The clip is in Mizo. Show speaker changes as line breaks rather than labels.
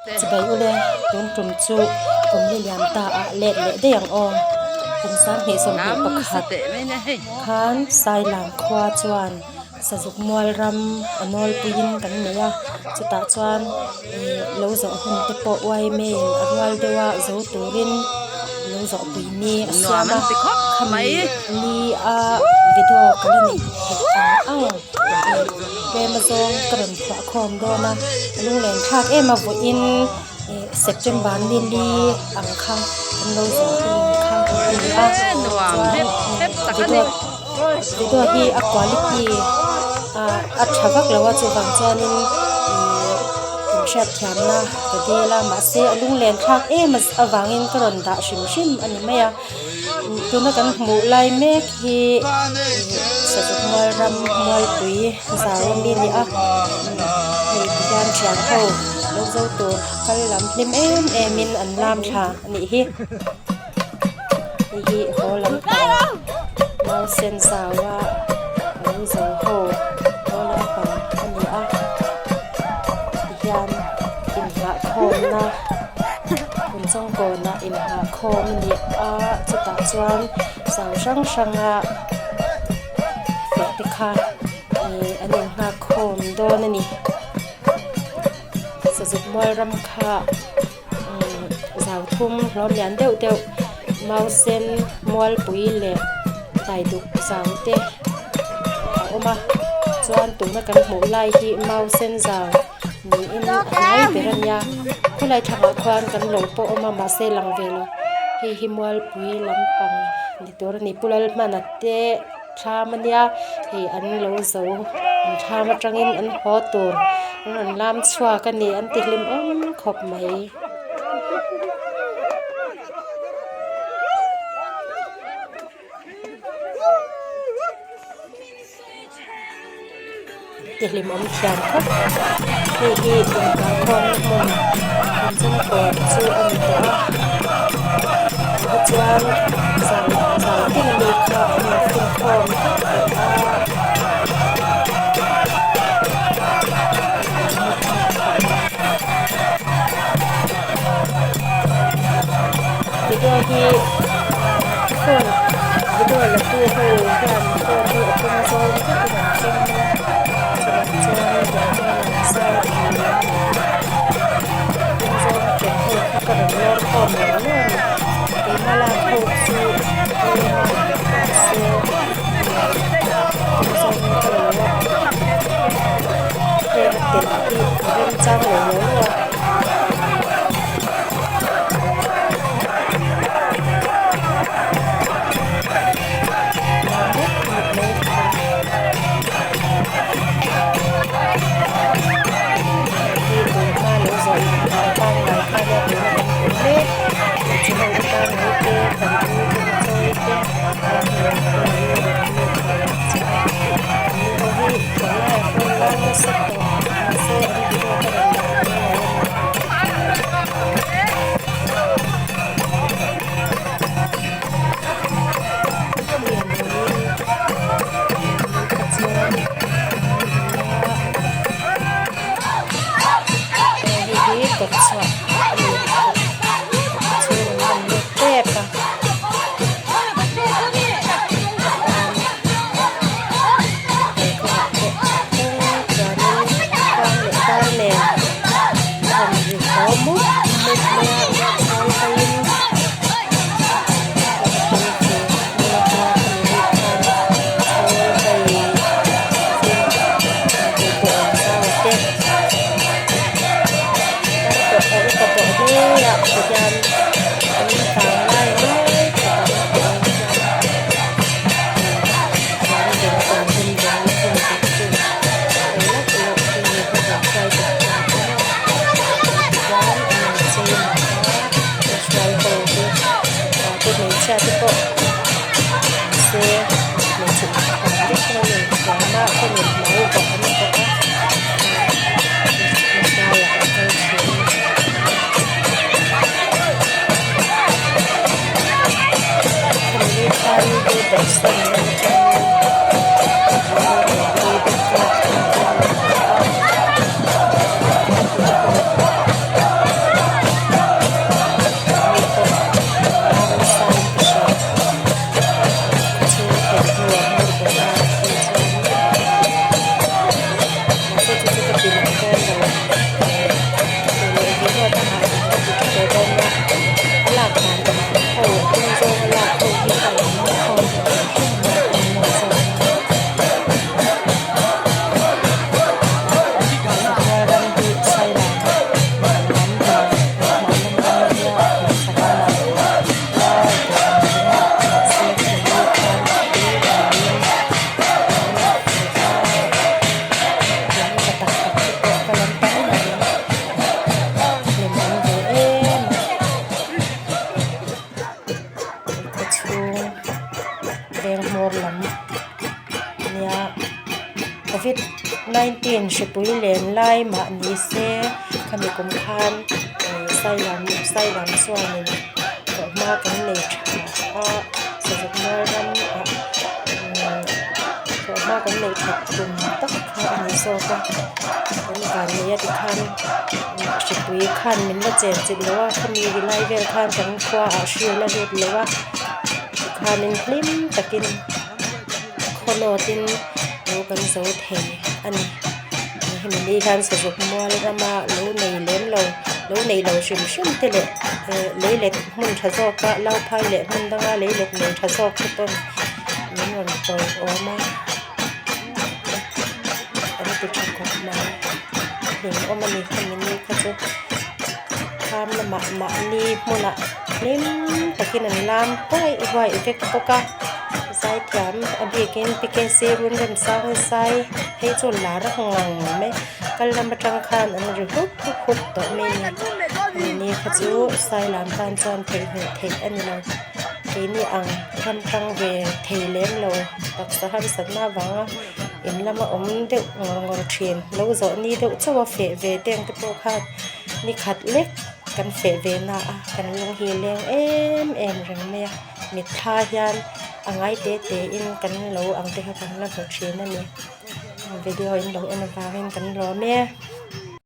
Chibai ule, tun tum chu kum li liam ta ah let leh daih ang aw. Kum 2021 khan Sailam khua chuan Sazuk mual ram a nawlpuiin kan nei a, chutah chuan ih lo zawh hun te pawh uaime in a rual deuh a zo turin lo zawh pui ni a siam a, khami ni a video ka la neih theih ang ang ih tlem azawng ka rawn phuah khawm dawn a, lunglen thlak em a vawiin ih September ni li ang kha kan lo zawh hun kha a ni a chuan video. Video hi a quality ah a tha vak lo a chuvang chuanin ihh inhriat thiamna ka dil a mahse a lunglen thlak em avangin ka rawn dah hrim hrim a ni mai a tuna kan hmuh lai mek hi ihh sazuk mual ram mualpui zau ami a ni a hei ti hian thian ho lo zo tur kal lam hlim em em in an lam thla a nih hi. Hei hi haw lampang nausen zaua lo zo ho haw lampang a ni a tihian inngah khawmna phun changkawnah inngah khawm a ni a chutah chuan zau hrang hranga feh te kha ih an innghak khawm dawn a ni sazuk mual ram kha. Zau thum hlawm lian deuh deuh mau sen mualpui leh taiduk zau te a awm a chuan tuna kan hmuh lai hi mau sen zau niin a hnai ber a nia khawlai thlangah khuan kan lo pawh awm a mahse lang ve lo hei hi mualpui lampang ni tur a ni pu Lalhmana te thlam a nia hei an lo zo an thlam atangin an haw tur an rawn lam chhuak a ni an ti hlim awm khawp mai. Ti hlim awm thiam khawp hei hi inkalkhawmna hmun inchungkawn chu a ni tawh a tichuan zan zan tin ami kha an infinkhawm vek tawh a. Video hi phone video la tu ho hian phone hi a tum zawng vekin an keng mai a chuvang chuan tiang chuan an zar a tum zawng ken ho kha ka rawn lawr khawm lo lo a ni keima lak ho chu tlem a mahse tum zawngin ka la lo a tlem a tel hi a remchang lo lo lo a. Kawtchhuah a ni a chhung an rawn lut tep a. Kawng leh dar nen a rawn ri haw mup mup mai a chhang pheiin upa tawh hle a tihian an vanglai mawi tak ang hmeichhia te pawh mahse hmeichhe tam vek mai a ni chuan a thenin hmai bawk an bawk a hmasaiah an kal thin a ni. Khami khan Doordarshan lam atangin an lo buaipui bawk a. 19 hripui len lai mah ni se khami kum khan Sailam Sailam chuanin tawhhma kan nei tha a sazuk mual ram ah tawhhma kan neih that tum tak kha a ni zawk a kan vannei a tikhan hripui khan min la chen chilh lo a khami lai vel khan kan khua ah hri a la lut lo a tikhanin hlim takin khawlawtin lo kan zo thei a ni hemi ni hian sazuk mual rama lo nei lem lo lo nei lo hrim hrim te leh eh lei let hmun tha zawk a lauphai leh hmun danga lei let nei tha zawk te pawn min rawn tawiawm a an ti tha khawp mai a hlimawm a ni hemi ni kha chu thlam lamah mahni hmunah hlim takin an lam huai huai vek bawk a zaithiam a bikin P K C run rem sang zai phei chu lar a ngang mai kal lam atang khan an ri hup hup hup tawh mai a ni hemi ni kha chu sailam tan chuan theihnghilh theih a ni lo keini ang ram tang ve thei lem lo taksa harsatna avanga in lama awm deuh ngawr ngawr thin lo zawh ni deuh chauh a feh ve te ang te pawh khan ni khat lek kan feh ve na a kan lung hi leng em em reng mai a mitthla hian a ngai te te in kan lo ang te kha kan la hmu thin a ni video in lo en avangin kan lawm e.